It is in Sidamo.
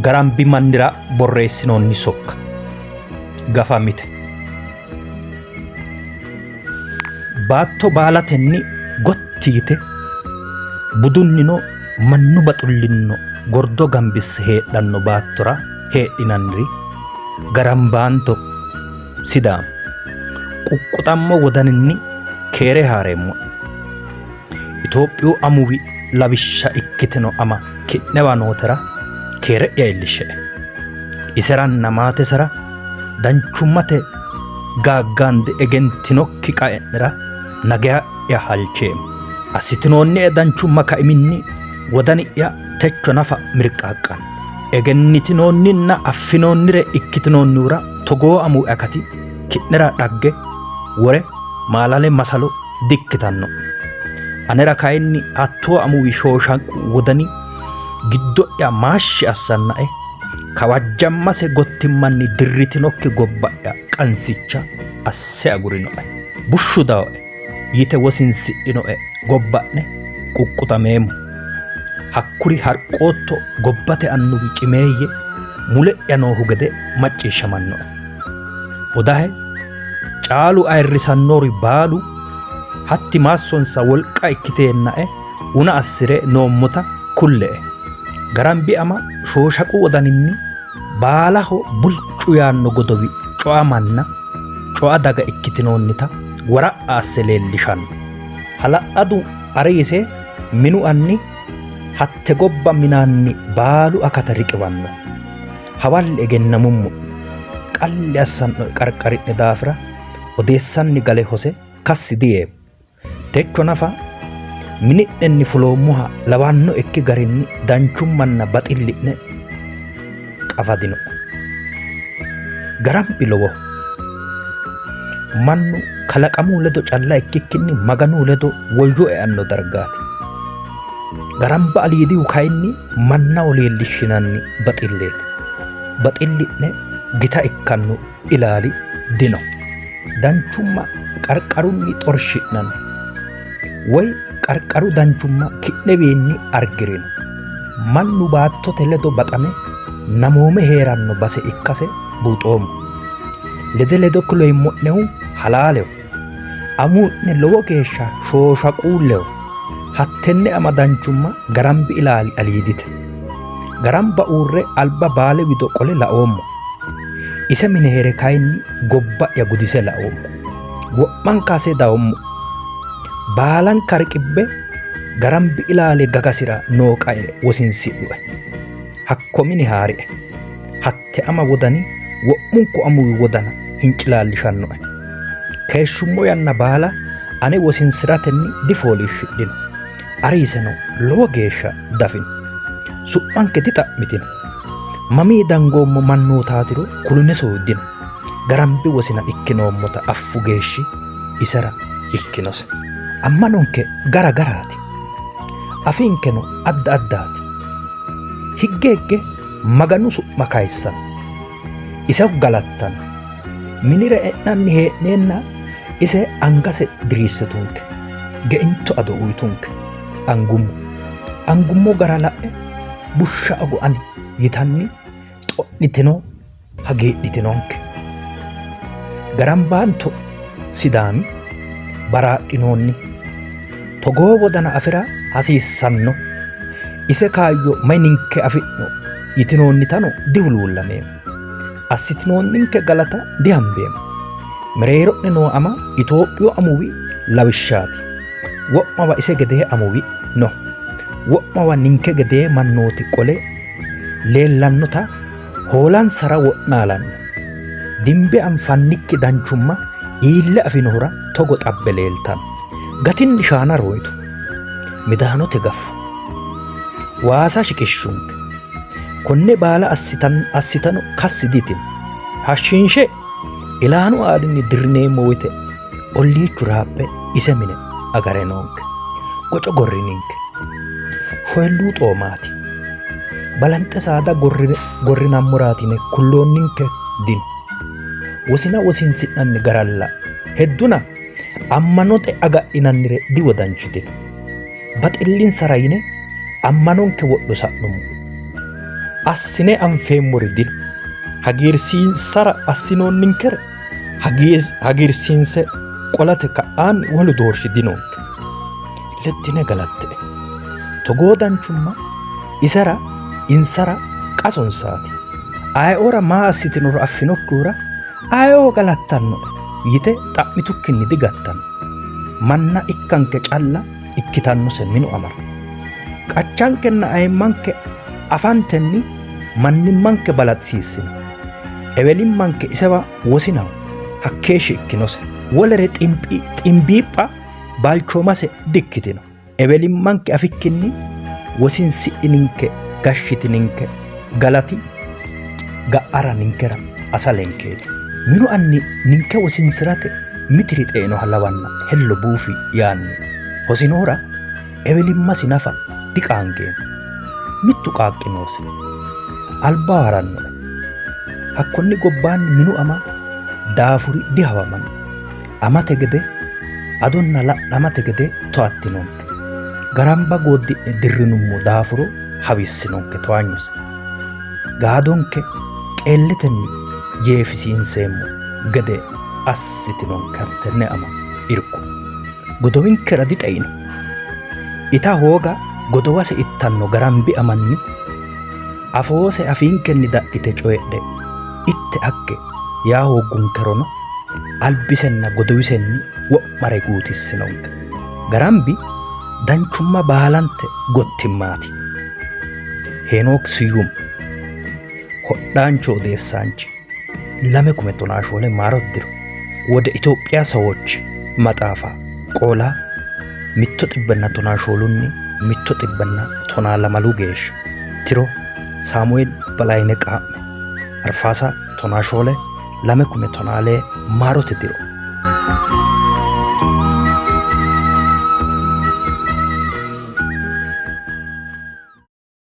Garambi mannira borreessinoonni sokka. Gafa mite. Baatto baalatenni gotti yite budunnino mannu baxullinno gordo gambisse heedhanno baattora heedhinanniri Garambaanto Sidaama quqquxammo wodaninni keere haareemmo'ne. Itophiyu amuwi lawishsha ikkitino ama ki'newa nootera keere'ya iillishshe''e. Iseranna maatesera danchummate gaaggaande egentinokki qae'nera nageya'ya halcheemmo. Assitinoonnie danchumma kaiminni wodani'ya techo nafa mirqaaqqanno. Egennitinoonninna affinoonnire ikkitinoonnihura togoo amuwi akati ki'nera dhagge, wore, maalale, masalo dikkitanno. Anera kayinni hattoo amuwi shooshanqu wodani giddo'ya maashshi assannae kawajjammase gottimmanni dirritinokki gobba'ya qansicha asse agurinoe. Bushshu dawoe yite wosinsidhinoe gobba'ne quqquxameemmo. Hakkuri harqootto gobbate annuwi cimeeyye mule'ya noohu gede macciishshamannoe. Odahe caalu ayirrisannori baalu hatti maassonsa wolqa ikkiteennae una assi're noommota kulle'e. Garambi ama shooshaqu wodaninni baalaho bulcu yaanno godowi coa manna coa daga ikkitinoonnita wara'a asse leellishanno. Hala'ladu ariise minu anni hatte gobba minaanni baalu akata riqiwanno. Hawalle egennamummo'ne, qalli assannoe qarqari'ne daafira odeessanni gale hose kassi diyeemmo. Techo nafa mini'nenni fuloommoha lawannoekki garinni danchummanna baxilli'ne qafadinoe. Garambi lowoho. Mannu kalaqamu ledo calla ikkikkinni Maganu ledo woyyo eanno dargaati. Garamba aliidihu kayinni mannaho leellishshinanni baxilleeti. Baxilli'ne gita ikkanno ilaali dino. Danchumma qarqarunni xorshi'nanni, woy qarqaru danchumma ki'newiinni argi'rino. Mannu baattote ledo baxame namoome hee'ranno base ikkase buuxoommo. Lede ledo kuleemmo'nehu halaaleho. Amuu'ne lowo geeshsha shooshaquulleho. Hattenne ama danchumma Garambi ilaali aliidite. Garamba uurre alba Baale wido qole laoommo. Ise mine hee're kayinni gobba'ya gudise laoommo. Wo'manka hase dawommo. Baalanka riqibbe Garambi ilaali gagasira noo qae wosinsidhue. Hakko mine haarie. Hatte ama wodani wo'munku amuwi wodana hincilaallishannoe. Keeshshummo yanna baala ane wosinsi'ratenni difooliishshidhino. Ariiseno lowo geeshsha dafino. Su'manke dixa'mitino. Mamii dangoommo mannootaatiro kulinesohu dino. Garambi wosina ikkinoommota affu geeshshi isera ikkinose. Ammanonke gara garaati. Afiinkeno adda addaati. Higge higge Maganu su'ma kayissanno. Iso galattanno. Minira e'nanni hee'neenna ise angase diriirsitunke. Geinto ado uyitunke. Angummo. Angummo gara la'e bushsha ago ani yitanni xo'nitino hagiidhitinonke. Garambaanto Sidaami baraadhinoonni. Togoo wodana afi'ra hasiissanno. Ise kaayyo may ninke afi'no yitinoonnitano dihuluullameemmo. Assitinoonninke galata dihambeemmo. Mereero'ne noo ama Itophiyu amuwi lawishshaati. Wo'mawa ise gedee amuwi no. Wo'mawa ninke gedee mannooti qole leellannota hoolansara wo'naalanno. Dimbe anfannikki danchumma iille afinohura togo xabbe leeltanno. Gatinni shaana roytu. Midaanote gaffu. Waasa shiqishshunke. Konne baala assitano kassi ditino. Hashshiinshe ilaanu aaninni dirrineemmo woyte olliichu raaphe ise mine agare noonke. Goco gorrininke. Shoyilluu xoomaati. Balanxe saada gorrinammoraati yine kulloonninke dino. Wosina wosinsi'nanni garalla hedduna ammanote agadhinannire diwodanchitino. Baxillinsara yine ammanonke wodho sa'nummo. Assine anfeemmori dino. Hagiirsiinsara assinoonninkere hagiirsiinse qolate ka'aanni wolu doorshi dinonke. Leddine galatte''e. Togoo danchumma isera insara qasonsaati. Ayeoora maa assitinoro affinokkihura ayeoo galattannoe yite xa'mitukkinni digattanno. Manna ikkanke calla ikkitannose minu amara. Qachankenna ayimmanke afantenni mannimmanke balaxisiissino. Ewelimmanke isewa wosinaho hakkeeshshi ikkinose. Wolere ximbiipha balchoomase dikkitino. Ewelimmanke afikkinni wosinsidhininke gashshitininke galati ga'ara ninkera asalenkeeti. Minu anni ninke wosinsi'rate mitiri xeinoha lawanna hello buufi yaanni hosinohura ewelimmasi nafa diqaangeemmo. Mittu qaaqqi noose. Albaho harannoe. Hakkonni gobbaanni minu ama daafuri dihawamanno. Amate gede adonna la'lamate gede toattinonke. Garamba gooddi'ne dirrinummo daafuro hawissinonke towaanyose. Gaadonke qeelletenni jeefisiinseemmo gede assitinonke hattenne ama irko. Godowinkera dixeino. Ita hooga godowase ittanno garambi amanni afoose afiinkenni dadhite coyidhe itte agge yaa hooggunkerono albisenna godowisenni wo'mare guutissinonke. Garambi danchumma baalante gottimmaati. Heenook Siyyum hodhaanchu odeessaanchi 2014 maaro diro wode Itophiya sawochi maxaafa qoola 114nni 112 geeshsha tiro Saamueel Balayine Qaa'me Arfaasa 14 2014 maarote diro.